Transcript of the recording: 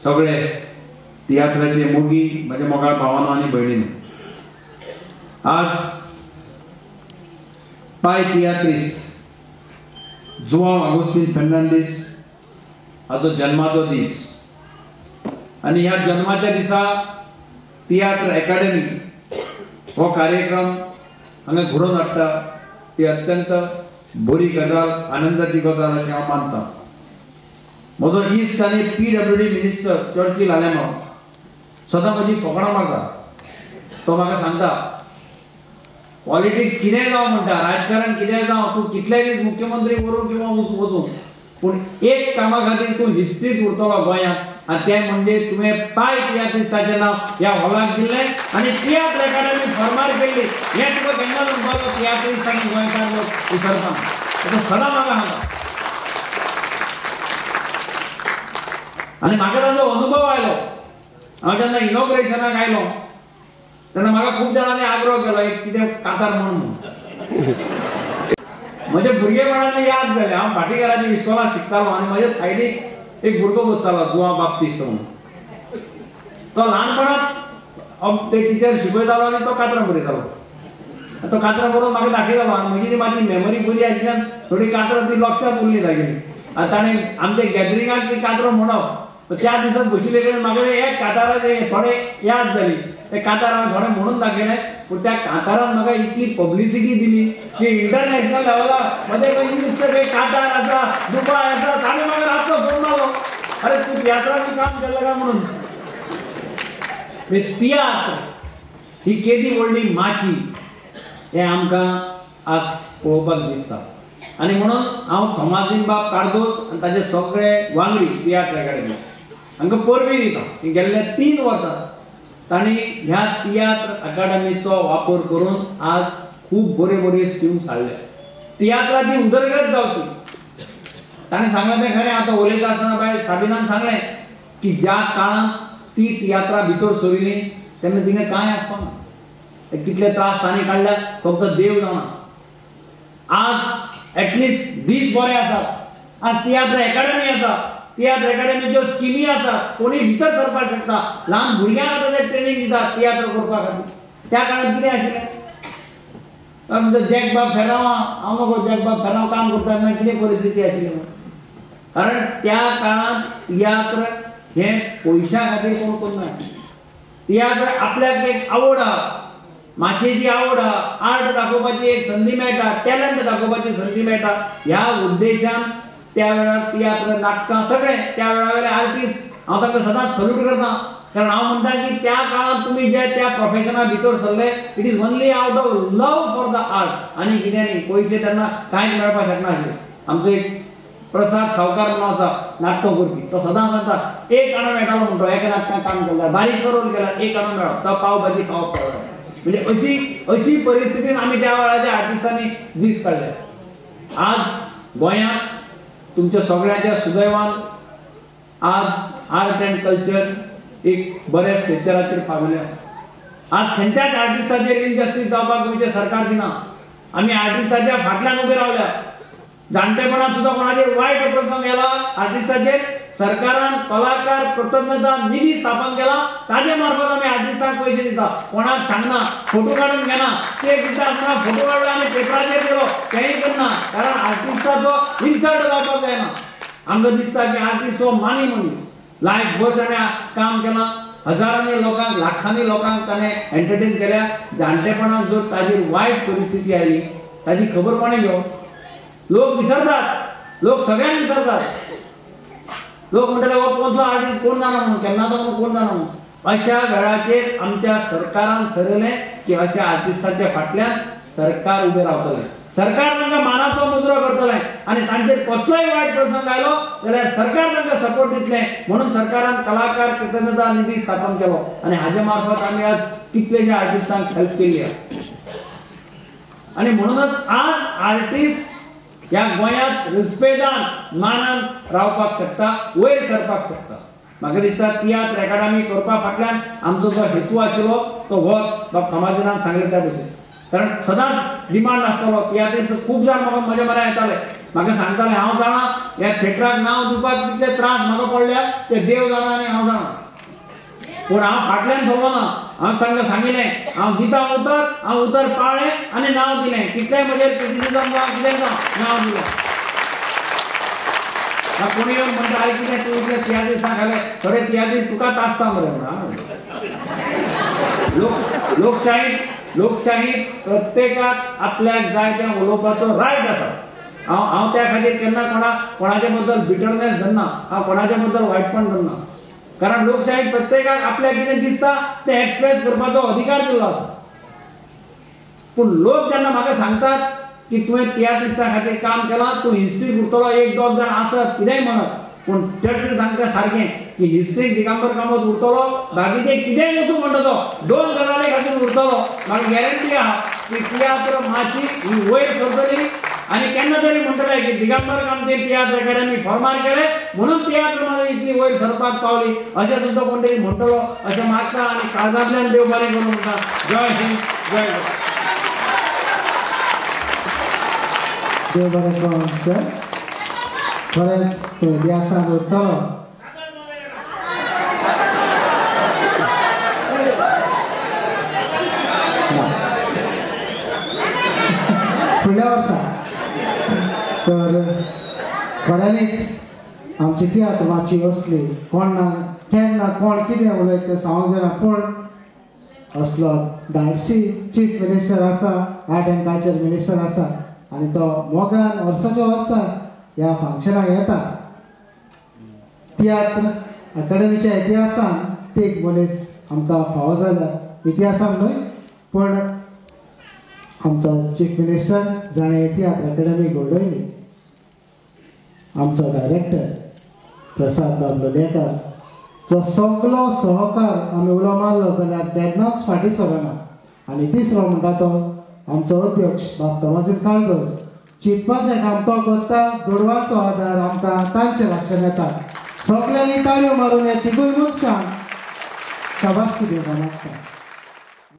सगळे तियात्राचे मोगी म्हज्या मोगाळ भावानो आनी भयणीनो, आज पाय तियात्रिस्त जुआंव आगोस्तीन फेर्नांडीस हाचो जन्माचो दीस आनी ह्या जन्माच्या दिसा तियात्र एकाडेमी हो कार्यक्रम हांगा घडोवन हाडटा ती अत्यंत बरी गजाल, आनंदाची गजाल अशें हांव मानता. म्हजो इश्ट आनी PWD minister Churchill Alemao सदां म्हजी फोकणां मारता. तो म्हाका सांगता, पॉलिटिक्स कितेंय जावं म्हणटा, राजकारण कितेंय जावं, तूं कितले दीस मुख्यमंत्री करूं किंवा वचूं, पूण एक कामा खातीर तूं हिस्ट्रीत उरतलो गोंयांत आनी तें म्हणजे तुवें पाय तियात्रिस्ताचें नांव ह्या हॉलाक दिल्लें आनी तियात्र एकाडेमी फॉर्मार केल्ली. हें तुका केन्ना म्हणपाचो तियात्रिस्त आनी गोंयकार लोक विसरता. तो सदां म्हाका सांगता आनी म्हाका ताजो अनुभव आयलो. हांव जेन्ना इनॉग्रेशनाक आयलो तेन्ना म्हाका खूब जाणांनी आग्रो केलो एक कितें कातार म्हण म्हणून. म्हज्या भुरगेपणांतली याद जाली. हांव भाटीकाराच्या इस्कोलांत शिकतालो आनी म्हज्या सायडीक एक भुरगो बसतालो, जुआंव बाप्तिस्त म्हणून. तो ल्हानपणांत ते टिचर शिकयतालो आनी तो कातरां बरयतालो. तो कातरां बरोवन म्हाका दाखयतालो आनी म्हजी ती मातशी मेमरी बरी आशिल्ल्यान थोडी कातरां ती लक्षांत उरली तागेली. आनी ताणें आमच्या गॅदरिंगाक ती कातरां म्हणप. त्या दिसात बशिल्ले कडेन म्हाका एक काताराचें थोडें याद जाली. ते कातार हांवें थोडें म्हणून दाखयलें, पूण त्या कातारान म्हाका इतली पब्लिसिटी दिली की इंटरनॅशनल लेवलार म्हजे कडेन नुस्तें कातार आसा, दुबाय आसा. ताणें म्हाका रातचो फोन मारलो, अरे तूं तियात्रान काम केलें काय म्हणून. तियात्र ही केदी व्हडली माची हें आमकां आज पळोवपाक दिसता. आनी म्हणून हांव थोमासीन बाब कार्दोज आनी ताजे सगळे वांगडी तियात्र एकाडेमी हांकां परबी दिता की गेल्ल्या 3 वर्सां तांणी ह्या तियात्र अकादमीचो वापर करून आज खूब बऱ्यो बऱ्यो स्किम्स हाडल्या. तियात्राची उदरगत जावची. ताणें सांगलें तें खरें. आतां उलयता आसतना बाय साबिनान सांगलें की ज्या काळांत ती तियात्रा भितर सरिल्ली तेन्ना तिणें कांय आसपाक ना. कितले त्रास तांणी काडल्या फक्त देव जाणा. आज एटलिस्ट दीस बरे आसात. आज तियात्र एकाडेमी आसा, तियात्र एकाडेमीच्यो स्किमी आसा, कोणी भितर सरपाक शकता. ल्हान भुरग्यांक आतां ते ट्रेनींग दितात तियात्र करपा खातीर. त्या काळांत कितें आशिल्लें, जॅक बाब फेरांव, हांव नको जॅक बाब फेरांव काम करता तेन्ना कितें परिस्थिती आशिल्ली म्हणून. कारण त्या काळांत तियात्र हें पयशां खातीर कोण करना. तियात्र आपल्याक एक आवड आहा, माचयेची आवड आहा, आर्ट दाखोवपाची एक संदी मेळटा, टॅलंट दाखोवपाची संदी मेळटा. ह्या उद्देशान त्या वेळार तियात्र, नाटकां सगळें त्या वेळा वयले आर्टिस्ट हांव तांकां सदांच सल्यूट करता. कारण हांव म्हणटा की त्या काळांत तुमी जे त्या प्रोफेशना भितर सरले, it is only out of love for the art आनी कितें न्ही. पयशे तेन्ना कांयच मेळपाक शकनाशिल्ले. आमचो एक प्रसाद सावकार म्हणून आसा नाटकां करपी, तो सदांच सांगता एक आणो मेळटालो म्हणटो, एका नाटकां काम केल्यार बारीकसो रोल केल्यार एक आणो मेळप, तो पाव भाजी खावप त्या वेळार. म्हणजे अशी अशी परिस्थितीन आमी त्या वेळाच्या आर्टिस्टांनी दीस काडले. आज गोंयांत तुमच्या सगळ्यांच्या सुदैवान आज आर्ट अँड कल्चर एक बऱ्या स्ट्रक्चराचेर पावलें आसा. आज खंयच्याच आर्टिस्टाचेर इनजस्टीस जावपाक गोंयचें सरकार दिना. आमी आर्टिस्टाच्या फाटल्यान उबे रावल्या. जाणटेपणांत सुद्दां कोणाचेर वायट प्रसंग येला आर्टिस्टाचेर सरकारान कलाकार कृतज्ञता निधी स्थापन केला, ताजे मार्फत आमी आर्टिस्टांक पयशे दिता. कोणाक सांगना, फोटो काडून घेना, ते दिता आसतना फोटो काडलो आनी पेपराचेर दिलो तेंय करना. कारण आर्टिस्टाचो इन्सल्ट जावपाक जायना. आमकां दिसता की आर्टिस्ट हो मानी मनीस, लायफ भर ताणें काम केलां, हजारांनी लोकांक, लाखांनी लोकांक ताणें एंटरटेन केल्या. जाणटेपणांत जर ताजेर वायट परिस्थिती आयली ताजी खबर कोणें घेवप? लोक विसरतात, लोक सगळ्यांक विसरतात. लोक म्हणटाले हो कोणचो आर्टिस्ट कोण जाणा म्हणून, केन्ना तो म्हणून कोण जाणा म्हणून. अशा वेळाचेर आमच्या सरकारान ठरयलें की अशा आर्टिस्टाच्या फाटल्यान सरकार उबें रावतलें, सरकार तांकां मानाचो मुजरो करतलें आनी तांचेर कसलोय वायट प्रसंग आयलो जाल्यार सरकार तांकां सपोर्ट दितलें. म्हणून सरकारान कलाकार कृतज्ञता निधी स्थापन केलो आनी हाजे मार्फत आमी आज कितलेशे आर्टिस्टांक हेल्प केली आसा. आनी म्हणूनच आज आर्टिस्ट ह्या गोंयांत रिस्पेदान मानान रावपाक शकता, वयर सरपाक शकता. म्हाका दिसता तियात्र एकाडमी करपा फाटल्यान आमचो जो हेतू आशिल्लो तो होच, डॉ थोमासिनान सांगलें त्या भशेन. कारण सदांच डिमांड आसतालो तियात्रिस्त खूब जाण म्हाका म्हज्या मऱ्यान येताले, म्हाका सांगताले हांव जाणा ह्या थिएटराक नांव दिवपाक कितले त्रास म्हाका पडल्या ते देव जाणा आनी हांव जाणा. पूण हांव फाटल्यान सरलो ना. हांव तांकां सांगिल्लें हांव दिता उतर, हांव उतर पाळ्ळें आनी नांव दिलें. कितलें म्हजेर क्रिटिसिजम जावं कितें जावं नांव दिलें. कोणी येवन म्हणटा आरे कितें तूं इतले तियात्रिस्तां खाले, थोडे तियात्रिस्त तुकाच आसता मरे म्हणून. लोकशाहीत प्रत्येकाक आपल्याक जाय तें उलोवपाचो रायट आसा. हांव हांव त्या खातीर केन्ना कोणाचे बद्दल बिटरनेस धरना, हांव कोणाचे बद्दल वायटपण धरना. कारण लोकशाहीत प्रत्येकाक आपल्याक कितें दिसता तें एक्सप्रेस करपाचो अधिकार दिल्लो आसा. पूण लोक जेन्ना म्हाका सांगतात की तुवें तियात्रिस्ता खातीर काम केलां, तूं हिस्ट्रीक उरतलो, एक दोग जाण आसत कितेंय म्हणत, पूण चर्चील सांगता सारकें की हिस्ट्रीक दिगंबर कामत उरतलो, बाकीचे कितेंय वचूं म्हणटा तो दोन गजाली खातीर उरतलो. म्हाका गॅरंटी आहा की तियात्र माची ही वयर सरतली आनी केन्ना तरी म्हणटले की दिगंबर कामतीन तियात्र अकॅडमी फॉर्मार केले म्हणून तियात्र माची इतली वयर सरपाक पावली अशें सुद्दां कोण तरी म्हणटलो अशें मागता आनी काळजांतल्यान देव बरें करूं म्हणटा. जय हिंद, जय गोवा. देव बरें करूं सर. खरेंच तो इतिहासान उरतलो. फुडल्या वर्सा तर खऱ्यांनीच आमची तियात्र माची असली कोण ना केन्ना कोण कितें उलयता तें सांगूंक जायना, पूण असलो धाडशी चीफ मिनिस्टर आसा, आर्ट एंड कल्चर मिनिस्टर आसा आनी तो मोगान वर्साच्या वर्सा ह्या फंक्शनाक येता. तियात्र अकाडमीच्या इतिहासान तीग मनीस आमकां फावो जाल्या, इतिहासान न्हय पूण आमचो चीफ मिनिस्टर जाणें तियात्र अकाडमी घडयली, आमचो डायरेक्टर प्रसाद बाब लोलयेकार जो सगलो सहकार आमी उलो मारलो जाल्यार केन्नाच फाटीं सरना. आनी तिसरो म्हणटा तो आमचो अध्यक्ष बाब तोमाजीन कार्दोज, चिंतपाचें काम तो करता, दुडवांचो आदार आमकां तांचे लक्षांत येता. सगल्यांनी ताळयो मारून ह्या तिगूय मनशांक शाबासकी दिवपाक मागता.